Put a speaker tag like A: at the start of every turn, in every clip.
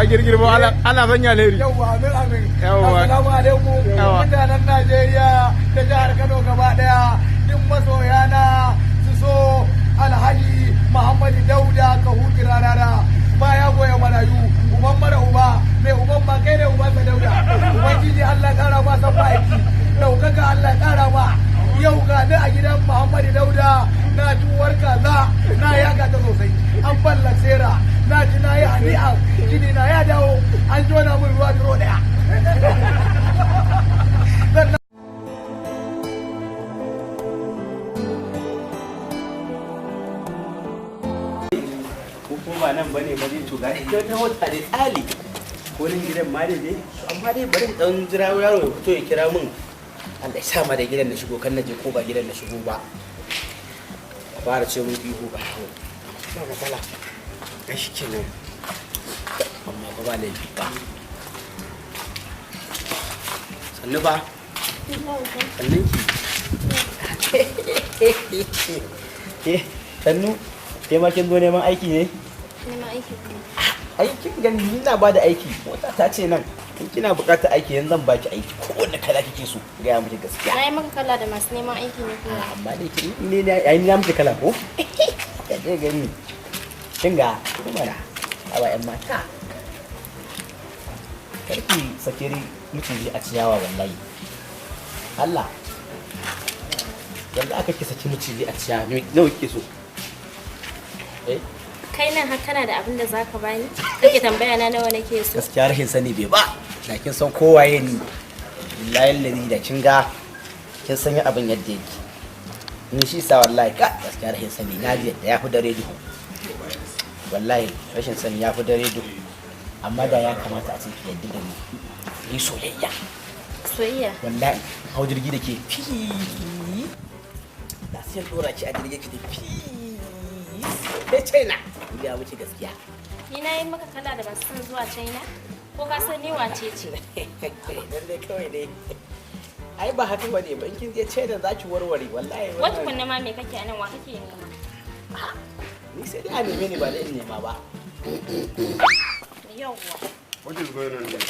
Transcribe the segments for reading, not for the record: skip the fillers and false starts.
A: Ka girgirbo, Allah sanya alheri.
B: Yawwa, amin amin.
A: Yawwa.
B: Assalamu alaikum.
A: Yawwa.
B: Mutanen Najeriya da jihar Kano gaba daya, duk masoya na su so Alhaji Muhammadu Dauda Kahutu Rarara. Baya goya marayu, uban mara uba, mai uban ma kai ne uban sa Dauda. Ubangiji Allah kara ma san aiki. Daukaka Allah kara ma. Yau ga ni a gidan Muhammadu Dauda, na ci uwar kaza, na yaga ta sosai. An balla sera, na ci, na yi hani'a, jini na ya dawo, an jona min ruwa duro daya. Sannan
C: Ko kuma ba nan bane ba dai, to ga ita wata mota dai tsali ko nan gidan ma dai dai, amma dai bari in dan jira yaro ya fito ya kira min. Allah ya sa ma da gidan na shigo, kan na je ko ba gidan na shigo ba a fara ce mun ihu. Ba ba matsala, ga shi kenan, amma ba ba laifi ba. Sannu ba, sannan ki ke, sannu ke ma. Kin zo neman aiki ne?
D: Neman aiki kuma?
C: Aikin gani, ni na bada aiki. Mota ta ce nan in kina buƙatar aiki, yanzu zan baki aiki, kowanne kala kike so. Gaya miki gaskiya.
D: Na yi maka kala da masu neman aiki ne kuma?
C: Amma dai kin ne ne ai ni na miki kala ko ya dai gani. Kin ga kuma na awa yan mata, karki sakiri miciji a ciyawa, wallahi Allah. Yanzu aka ki saki miciji a ciyawa. Nawa kike so, eh?
D: Kai nan har kana da abin da zaka bani kake tambaya na nawa nake so?
C: Gaskiya rashin sani bai ba. Da kin san kowaye ni, billahi ladi, da kin ga kin san abin yadda yake. Ni shi sa wallahi ka gaskiya rashin sani na ji yadda ya fi dare duhu. Wallahi rashin sani ya fi dare duhu, amma da ya kamata a ce ki yadda da ni, ni soyayya.
D: Soyayya?
C: Wallahi hau jirgi da ke fi, da sai dora ki a jirgi ki da fi sai China. Ya wuce gaskiya.
D: Ni na yi maka kala da masu son zuwa China? Ko ka san ni wace ce?
C: Dan dai kawai dai, ai ba haka bane ba. In kin je China za ki warware wallahi.
D: Wata kunne ma, me kake anan? Wa kake nema?
C: Ni sai dai a neme ni, ba da in nema ba.
D: Yawwa.
A: What is going on here?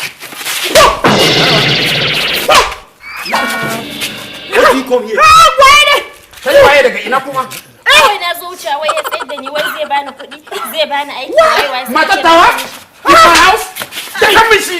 A: What do you come here? Kai waye, daga ina kuma?
D: Kawai na zo wucewa, wai ya tsayar da ni, wai zai bani kuɗi, zai bani aiki, wai wai sai
A: Matar
D: ce
A: tawa?
D: na bani.
A: In my house? Da kan mishi.